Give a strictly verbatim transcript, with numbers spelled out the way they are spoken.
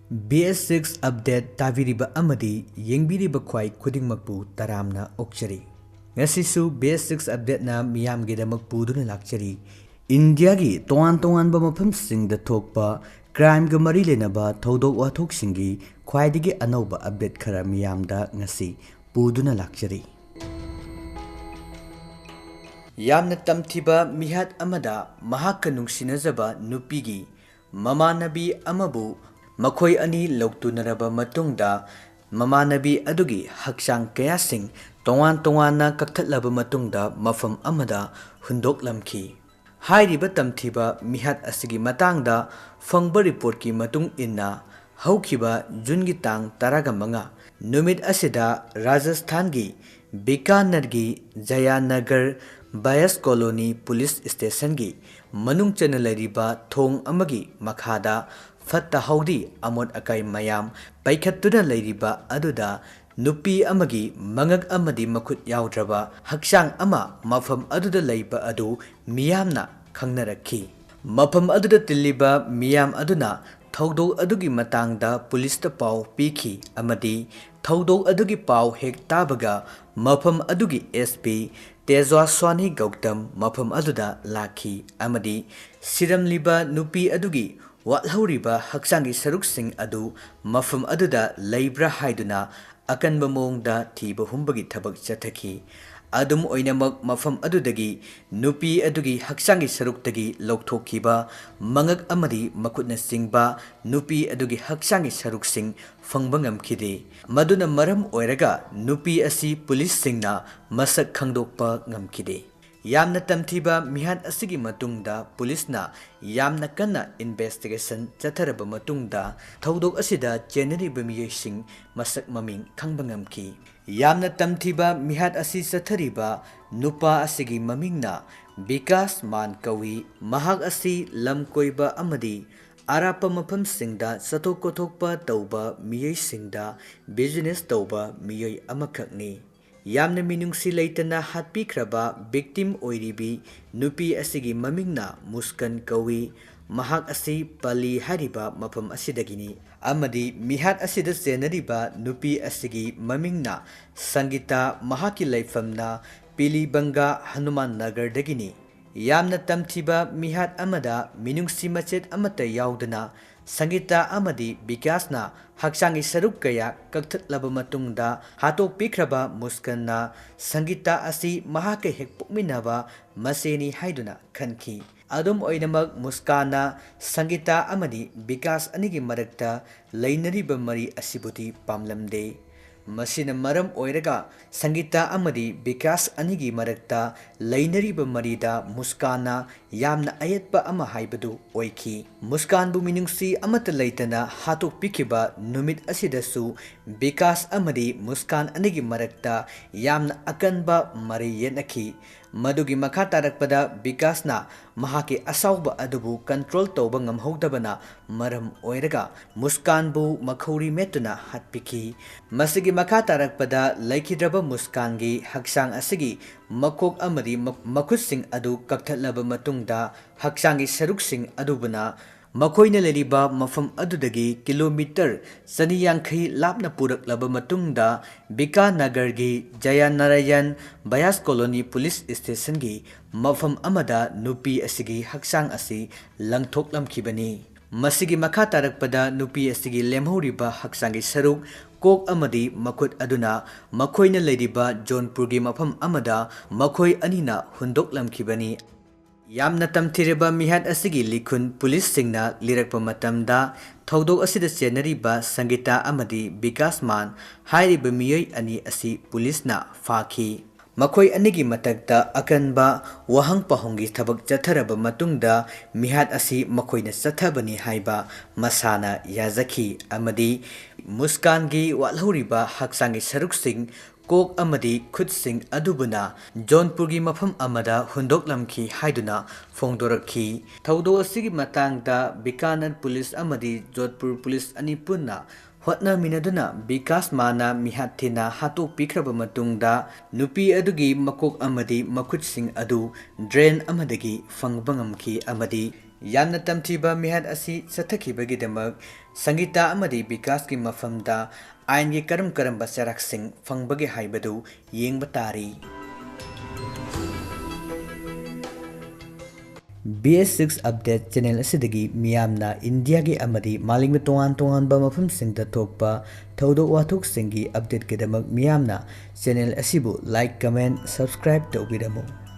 B S six update ꯇꯥꯕꯤꯔꯤꯕ ꯑꯃꯗꯤ ꯌꯦꯡꯕꯤꯔꯤꯕ ꯈ꯭ꯋꯥꯏ ꯈꯨꯗꯤꯡꯃꯛꯄꯨ ꯇꯔꯥꯝꯅ ꯑꯣꯛꯆꯔꯤ꯫ ꯉꯁꯤꯁꯨ B S six updateꯅ ꯃꯤꯌꯥꯝꯒꯤꯗꯃꯛ ꯄꯨꯗꯨꯅ ꯂꯥꯛꯆꯔꯤ꯫ ꯏꯟꯗꯤꯌꯥꯒꯤ ꯇꯣꯉꯥꯟ ꯇꯣꯉꯥꯟꯕ ꯃꯐꯝꯁꯤꯡꯗ ꯊꯣꯛꯄ crimeꯒ ꯃꯔꯤ ꯂꯩꯅꯕ ꯊꯧꯗꯣꯛ ꯋꯥꯊꯣꯛꯁꯤꯡꯒꯤ ꯈ꯭ꯋꯥꯏꯗꯒꯤ ꯑꯅꯧꯕ update ꯈꯔ ꯃꯤꯌꯥꯝꯗ ꯉꯁꯤ ꯄꯨꯗꯨꯅ ꯂꯥꯛꯆꯔꯤ꯫ ꯌꯥꯝꯅ ꯇꯝꯊꯤꯕ ꯃꯤꯍꯥꯠ ꯑꯃꯗ ꯃꯍꯥꯛꯀ ꯅꯨꯡꯁꯤꯅꯖꯕ ꯅꯨꯄꯤꯒꯤ ꯃꯃꯥꯟꯅꯕꯤ ꯑꯃꯕꯨ ꯃꯈꯣꯏ ꯑꯅꯤ ꯂꯧꯇꯨꯅꯔꯕ ꯃꯇꯨꯡꯗ, ꯃꯃꯥꯟꯅꯕꯤ ꯑꯗꯨꯒꯤ ꯍꯛꯆꯥꯡ ꯀꯌꯥꯁꯤꯡ ꯇꯣꯉꯥꯟ ꯇꯣꯉꯥꯟꯅ ꯀꯛꯊꯠꯂꯕ ꯃꯇꯨꯡꯗ ꯃꯐꯝ ꯑꯃꯗ ꯍꯨꯟꯗꯣꯛꯂꯝꯈꯤ꯫ ꯍꯥꯏꯔꯤꯕ ꯇꯝꯊꯤꯕ ꯃꯤꯍꯥꯠ ꯑꯁꯤꯒꯤ ꯃꯇꯥꯡꯗ ꯐꯪꯕ reportꯀꯤ ꯃꯇꯨꯡ ꯏꯟꯅ, ꯍꯧꯈꯤꯕ Juneꯒꯤ ꯇꯥꯡ ꯇꯔꯥꯃꯉꯥ ꯅꯨꯃꯤꯠ ꯑꯁꯤꯗ ꯔꯥꯖꯁꯊꯥꯟꯒꯤ ꯕꯤꯀꯥꯅꯔꯒꯤ ꯖꯌꯥꯅꯒꯔ ꯕꯌꯁ ꯀꯣꯂꯣꯅꯤ ꯄꯨꯂꯤꯁ ꯁ꯭ꯇꯦꯁꯟꯒꯤ ꯃꯅꯨꯡ ꯆꯟꯅ ꯂꯩꯔꯤꯕ ꯊꯣꯡ ꯑꯃꯒꯤ ꯃꯈꯥꯗ ꯐꯠꯇ ꯍꯥꯎꯗꯤ ꯑꯃꯣꯠ ꯑꯀꯥꯏ ꯃꯌꯥꯝ ꯄꯩꯈꯠꯇꯨꯅ ꯂꯩꯔꯤꯕ ꯑꯗꯨꯗ ꯅꯨꯄꯤ ꯑꯃꯒꯤ ꯃꯉꯛ ꯑꯃꯗꯤ ꯃꯈꯨꯠ ꯌꯥꯎꯗ꯭ꯔꯕ ꯍꯛꯆꯥꯡ ꯑꯃ ꯃꯐꯝ ꯑꯗꯨꯗ ꯂꯩꯕ ꯑꯗꯨ ꯃꯤꯌꯥꯝꯅ ꯈꯪꯅꯔꯛꯈꯤ꯫ ꯃꯐꯝ ꯑꯗꯨꯗ ꯇꯤꯜꯂꯤꯕ ꯃꯤꯌꯥꯝ ꯑꯗꯨꯅ ꯊꯧꯗꯣꯛ ꯑꯗꯨꯒꯤ ꯃꯇꯥꯡꯗ ꯄꯨꯂꯤꯁꯇ ꯄꯥꯎ ꯄꯤꯈꯤ ꯑꯃꯗꯤ ꯊꯧꯗꯣꯛ ꯑꯗꯨꯒꯤ ꯄꯥꯎ ꯍꯦꯛ ꯇꯥꯕꯒ ꯃꯐꯝ ꯑꯗꯨꯒꯤ S P ꯇꯦꯖ꯭ꯋꯥꯁ꯭ꯋꯥꯅꯤ ꯒꯧꯇꯝ ꯃꯐꯝ ꯑꯗꯨꯗ ꯂꯥꯛꯈꯤ ꯑꯃꯗꯤ ꯁꯤꯔꯝꯂꯤꯕ ꯅꯨꯄꯤ ꯑꯗꯨꯒꯤ ꯋꯥꯠꯍꯧꯔꯤꯕ ꯍꯛꯆꯥꯡꯒꯤ ꯁꯔꯨꯛꯁꯤꯡ ꯑꯗꯨ ꯃꯐꯝ ꯑꯗꯨꯗ ꯂꯩꯕ꯭ꯔꯥ ꯍꯥꯏꯗꯨꯅ ꯑꯀꯟꯕ ꯃꯑꯣꯡꯗ ꯊꯤꯕ ꯍꯨꯝꯕꯒꯤ ꯊꯕꯛ ꯆꯠꯊꯈꯤ꯫ ꯑꯗꯨꯝ ꯑꯣꯏꯅꯃꯛ, ꯃꯐꯝ ꯑꯗꯨꯗꯒꯤ ꯅꯨꯄꯤ ꯑꯗꯨꯒꯤ ꯍꯛꯆꯥꯡꯒꯤ ꯁꯔꯨꯛꯇꯒꯤ ꯂꯧꯊꯣꯛꯈꯤꯕ ꯃꯉꯛ ꯑꯃꯗꯤ ꯃꯈꯨꯠꯅꯆꯤꯡꯕ ꯅꯨꯄꯤ ꯑꯗꯨꯒꯤ ꯍꯛꯆꯥꯡꯒꯤ ꯁꯔꯨꯛꯁꯤꯡ ꯐꯪꯕ ꯉꯝꯈꯤꯗꯦ꯫ ꯃꯗꯨꯅ ꯃꯔꯝ ꯑꯣꯏꯔꯒ ꯅꯨꯄꯤ ꯑꯁꯤ ꯄꯨꯂꯤꯁꯁꯤꯡꯅ ꯃꯁꯛ ꯈꯪꯗꯣꯛꯄ ꯉꯝꯈꯤꯗꯦ꯫ ꯌꯥꯝꯅ ꯇꯝꯊꯤꯕ ꯃꯤꯍꯥꯠ ꯑꯁꯤꯒꯤ ꯃꯇꯨꯡꯗ ꯄꯨꯂꯤꯁꯅ ꯌꯥꯝꯅ ꯀꯟꯅ investigation ꯆꯠꯊꯔꯕ ꯃꯇꯨꯡꯗ ꯊꯧꯗꯣꯛ ꯑꯁꯤꯗ ꯆꯦꯟꯅꯔꯤꯕ ꯃꯤꯑꯣꯏꯁꯤꯡ ꯃꯁꯛ ꯃꯃꯤꯡ ꯈꯪꯕ ꯉꯝꯈꯤ꯫ ꯌꯥꯝꯅ ꯇꯝꯊꯤꯕ ꯃꯤꯍꯥꯠ ꯑꯁꯤ ꯆꯠꯊꯔꯤꯕ ꯅꯨꯄꯥ ꯑꯁꯤꯒꯤ ꯃꯃꯤꯡꯅ ꯕꯤꯀꯥꯁ ꯃꯥꯟ ꯀꯧꯏ꯫ ꯃꯍꯥꯛ ꯑꯁꯤ ꯂꯝ ꯀꯣꯏꯕ ꯑꯃꯗꯤ ꯑꯔꯥꯞꯄ ꯃꯐꯝꯁꯤꯡꯗ ꯆꯠꯊꯣꯛ ꯈꯣꯠꯊꯣꯛꯄ ꯇꯧꯕ ꯃꯤꯑꯣꯏꯁꯤꯡꯗ business ꯇꯧꯕ ꯃꯤꯑꯣꯏ ꯑꯃꯈꯛꯅꯤ꯫ ꯌꯥꯝꯅ ꯃꯤꯅꯨꯡꯁꯤ ꯂꯩꯇꯅ ꯍꯥꯠꯄꯤꯈ꯭ꯔꯕ victim ꯑꯣꯏꯔꯤꯕꯤ ꯅꯨꯄꯤ ꯑꯁꯤꯒꯤ ꯃꯃꯤꯡꯅ ꯃꯨꯁꯀꯟ ꯀꯧꯏ꯫ ꯃꯍꯥꯛ ꯑꯁꯤ ꯄꯂꯤ ꯍꯥꯏꯔꯤꯕ ꯃꯐꯝ ꯑꯁꯤꯗꯒꯤꯅꯤ ꯑꯃꯗꯤ ꯃꯤꯍꯥꯠ ꯑꯁꯤꯗ ꯆꯦꯟꯅꯔꯤꯕ ꯅꯨꯄꯤ ꯑꯁꯤꯒꯤ ꯃꯃꯤꯡꯅ ꯁꯪꯒꯤꯇꯥ, ꯃꯍꯥꯛꯀꯤ ꯂꯩꯐꯝꯅ ꯄꯤꯂꯤꯕꯪꯒꯥ ꯍꯅꯨꯃꯥꯟ ꯅꯒꯔꯗꯒꯤꯅꯤ꯫ ꯌꯥꯝꯅ ꯇꯝꯊꯤꯕ ꯃꯤꯍꯥꯠ ꯑꯃꯗ ꯃꯤꯅꯨꯡꯁꯤ ꯃꯆꯦꯠ ꯑꯃꯠꯇ ꯌꯥꯎꯗꯅ ꯁꯪꯒꯤꯇꯥ ꯑꯃꯗꯤ ꯕꯤꯀꯥꯁꯅ ꯍꯛꯆꯥꯡꯒꯤ ꯁꯔꯨꯛ ꯀꯌꯥ ꯀꯛꯊꯠꯂꯕ ꯃꯇꯨꯡꯗ ꯍꯥꯠꯇꯣꯛꯄꯤꯈ꯭ꯔꯕ ꯃꯨꯁꯀꯥꯟꯅ ꯁꯪꯒꯤꯇꯥ ꯑꯁꯤ ꯃꯍꯥꯛꯀ ꯍꯦꯛ ꯄꯣꯛꯃꯤꯟꯅꯕ ꯃꯆꯦꯅꯤ ꯍꯥꯏꯗꯨꯅ ꯈꯟꯈꯤ꯫ ꯑꯗꯨꯝ ꯑꯣꯏꯅꯃꯛ, ꯃꯨꯁꯀꯥꯟꯅ ꯁꯪꯒꯤꯇꯥ ꯑꯃꯗꯤ ꯕꯤꯀꯥꯁ ꯑꯅꯤꯒꯤ ꯃꯔꯛꯇ ꯂꯩꯅꯔꯤꯕ ꯃꯔꯤ ꯑꯁꯤꯕꯨꯗꯤ ꯄꯥꯝꯂꯝꯗꯦ꯫ ꯃꯁꯤꯅ ꯃꯔꯝ ꯑꯣꯏꯔꯒ ꯁꯪꯒꯤꯇꯥ ꯑꯃꯗꯤ ꯕꯤꯀꯥꯁ ꯑꯅꯤꯒꯤ ꯃꯔꯛꯇ ꯂꯩꯅꯔꯤꯕ ꯃꯔꯤꯗ ꯃꯨꯁꯀꯥꯟꯅ ꯌꯥꯝꯅ ꯑꯌꯦꯠꯄ ꯑꯃ ꯍꯥꯏꯕꯗꯨ ꯑꯣꯏꯈꯤ꯫ ꯃꯨꯁꯀꯥꯟꯕꯨ ꯃꯤꯅꯨꯡꯁꯤ ꯑꯃꯠꯇ ꯂꯩꯇꯅ ꯍꯥꯠꯇꯣꯛꯄꯤꯈꯤꯕ ꯅꯨꯃꯤꯠ ꯑꯁꯤꯗꯁꯨ ꯕꯤꯀꯥꯁ ꯑꯃꯗꯤ ꯃꯨꯁꯀꯥꯟ ꯑꯅꯤꯒꯤ ꯃꯔꯛꯇ ꯌꯥꯝꯅ ꯑꯀꯟꯕ ꯃꯔꯩ ꯌꯦꯠꯅꯈꯤ꯫ ꯃꯗꯨꯒꯤ ꯃꯈꯥ ꯇꯥꯔꯛꯄꯗ ꯕꯤꯀꯥꯁꯅ ꯃꯍꯥꯛꯀꯤ ꯑꯁꯥꯎꯕ ꯑꯗꯨꯕꯨ ꯀꯟꯇ꯭ꯔꯣꯜ ꯇꯧꯕ ꯉꯝꯍꯧꯗꯕꯅ ꯃꯔꯝ ꯑꯣꯏꯔꯒ ꯃꯨꯁꯀꯥꯟꯕꯨ ꯃꯈꯧꯔꯤ ꯃꯦꯠꯇꯨꯅ ꯍꯥꯠꯄꯤꯈꯤ꯫ ꯃꯁꯤꯒꯤ ꯃꯈꯥ ꯇꯥꯔꯛꯄꯗ ꯂꯩꯈꯤꯗ꯭ꯔꯕ ꯃꯨꯁꯀꯥꯟꯒꯤ ꯍꯛꯆꯥꯡ ꯑꯁꯤꯒꯤ ꯃꯀꯣꯛ ꯑꯃꯗꯤ ꯃ-, ꯃꯈꯨꯠꯁꯤꯡ ꯑꯗꯨ ꯀꯛꯊꯠꯂꯕ ꯃꯇꯨꯡꯗ ꯍꯛꯆꯥꯡꯒꯤ ꯁꯔꯨꯛꯁꯤꯡ ꯑꯗꯨꯕꯨꯅ ꯃꯈꯣꯏꯅ ꯂꯩꯔꯤꯕ ꯃꯐꯝ ꯑꯗꯨꯗꯒꯤ ꯀꯤꯂꯣꯃꯤꯇꯔ ꯆꯅꯤ ꯌꯥꯡꯈꯩ ꯂꯥꯞꯅ ꯄꯨꯔꯛꯂꯕ ꯃꯇꯨꯡꯗ ꯕꯤꯀꯥꯅꯒꯔꯒꯤ ꯖꯌꯥꯅꯥꯔꯥꯌꯟ ꯕ꯭ꯌꯥꯁ ꯀꯣꯂꯣꯅꯤ ꯄꯨꯂꯤꯁ ꯁ꯭ꯇꯦꯁꯟꯒꯤ ꯃꯐꯝ ꯑꯃꯗ ꯅꯨꯄꯤ ꯑꯁꯤꯒꯤ ꯍꯛꯆꯥꯡ ꯑꯁꯤ ꯂꯪꯊꯣꯛꯂꯝꯈꯤꯕꯅꯤ꯫ ꯃꯁꯤꯒꯤ ꯃꯈꯥ ꯇꯥꯔꯛꯄꯗ ꯅꯨꯄꯤ ꯑꯁꯤꯒꯤ ꯂꯦꯝꯍꯧꯔꯤꯕ ꯍꯛꯆꯥꯡꯒꯤ ꯁꯔꯨꯛ, ꯀꯣꯛ ꯑꯃꯗꯤ ꯃꯈꯨꯠ ꯑꯗꯨꯅ ꯃꯈꯣꯏꯅ ꯂꯩꯔꯤꯕ ꯖꯣꯟꯄꯨꯔꯒꯤ ꯃꯐꯝ ꯑꯃꯗ ꯃꯈꯣꯏ ꯑꯅꯤꯅ ꯍꯨꯟꯗꯣꯛꯂꯝꯈꯤꯕꯅꯤ꯫ ꯌꯥꯝꯅ ꯇꯝꯊꯤꯔꯕ ꯃꯤꯍꯥꯠ ꯑꯁꯤꯒꯤ ꯂꯤꯈꯨꯟ ꯄꯨꯂꯤꯁꯁꯤꯡꯅ ꯂꯤꯔꯛꯄ ꯃꯇꯝꯗ, ꯊꯧꯗꯣꯛ ꯑꯁꯤꯗ ꯆꯦꯟꯅꯔꯤꯕ ꯁꯪꯒꯤꯇꯥ ꯑꯃꯗꯤ ꯕꯤꯀꯥꯁ ꯃꯥꯟ ꯍꯥꯏꯔꯤꯕ ꯃꯤꯑꯣꯏ ꯑꯅꯤ ꯑꯁꯤ ꯄꯨꯂꯤꯁꯅ ꯐꯥꯈꯤ꯫ ꯃꯈꯣꯏ ꯑꯅꯤꯒꯤ ꯃꯊꯛꯇ ꯑꯀꯟꯕ ꯋꯥꯍꯪ ꯄꯥꯎꯍꯪꯒꯤ ꯊꯕꯛ ꯆꯠꯊꯔꯕ ꯃꯇꯨꯡꯗ, ꯃꯤꯍꯥꯠ ꯑꯁꯤ ꯃꯈꯣꯏꯅ ꯆꯠꯊꯕꯅꯤ ꯍꯥꯏꯕ ꯃꯁꯥꯅ ꯌꯥꯖꯈꯤ ꯑꯃꯗꯤ ꯃꯨꯁꯀꯥꯟꯒꯤ ꯋꯥꯠꯍꯧꯔꯤꯕ ꯍꯛꯆꯥꯡꯒꯤ ꯁꯔꯨꯛꯁꯤꯡ, ꯀꯣꯛ ꯑꯃꯗꯤ ꯈꯨꯠꯁꯤꯡ ꯑꯗꯨꯕꯨꯅ ꯖꯣꯟꯄꯨꯔꯒꯤ ꯃꯐꯝ ꯑꯃꯗ ꯍꯨꯟꯗꯣꯛꯂꯝꯈꯤ ꯍꯥꯏꯗꯨꯅ ꯐꯣꯡꯗꯣꯔꯛꯈꯤ꯫ ꯊꯧꯗꯣꯛ ꯑꯁꯤꯒꯤ ꯃꯇꯥꯡꯗ ꯕꯤꯀꯥꯅꯦꯔ ꯄꯨꯂꯤꯁ ꯑꯃꯗꯤ ꯖꯣꯙꯄꯨꯔ ꯄꯨꯂꯤꯁ ꯑꯅꯤ ꯄꯨꯟꯅ ꯍꯣꯠꯅꯃꯤꯟꯅꯗꯨꯅ ꯕꯤꯀꯥꯁ ꯃꯥꯟꯅ ꯃꯤꯍꯥꯠ ꯊꯤꯅ ꯍꯥꯠꯇꯣꯛꯄꯤꯈ꯭ꯔꯕ ꯃꯇꯨꯡꯗ, ꯅꯨꯄꯤ ꯑꯗꯨꯒꯤ ꯃꯀꯣꯛ ꯑꯃꯗꯤ ꯃꯈꯨꯠꯁꯤꯡ ꯑꯗꯨ ꯗ꯭ꯔꯦꯟ ꯑꯃꯗꯒꯤ ꯐꯪꯕ ꯉꯝꯈꯤ ꯑꯃꯗꯤ ꯌꯥꯝꯅ ꯇꯝꯊꯤꯕ ꯃꯤꯍꯥꯠ ꯑꯁꯤ ꯆꯠꯊꯈꯤꯕꯒꯤꯗꯃꯛ ꯁꯪꯒꯤꯇꯥ ꯑꯃꯗꯤ ꯕꯤꯀꯥꯁꯀꯤ ꯃꯐꯝꯗ ꯑꯥꯏꯟꯒꯤ ꯀꯔꯝ ꯀꯔꯝꯕ ꯆꯩꯔꯥꯛꯁꯤꯡ ꯐꯪꯕꯒꯦ ꯍꯥꯏꯕꯗꯨ ꯌꯦꯡꯕ ꯇꯥꯔꯤ꯫ B S six Update channel ꯑꯁꯤꯗꯒꯤ ꯃꯤꯌꯥꯝꯅ ꯏꯟꯗꯤꯌꯥꯒꯤ ꯑꯃꯗꯤ ꯃꯥꯂꯦꯝꯒꯤ ꯇꯣꯉꯥꯟ ꯇꯣꯉꯥꯟꯕ ꯃꯐꯝꯁꯤꯡꯗ ꯊꯣꯛꯄ ꯊꯧꯗꯣꯛ ꯋꯥꯊꯣꯛꯁꯤꯡꯒꯤ updateꯀꯤꯗꯃꯛ ꯃꯤꯌꯥꯝꯅ channel ꯑꯁꯤꯕꯨ like, comment, subscribe ꯇꯧꯕꯤꯔꯝꯃꯨ꯫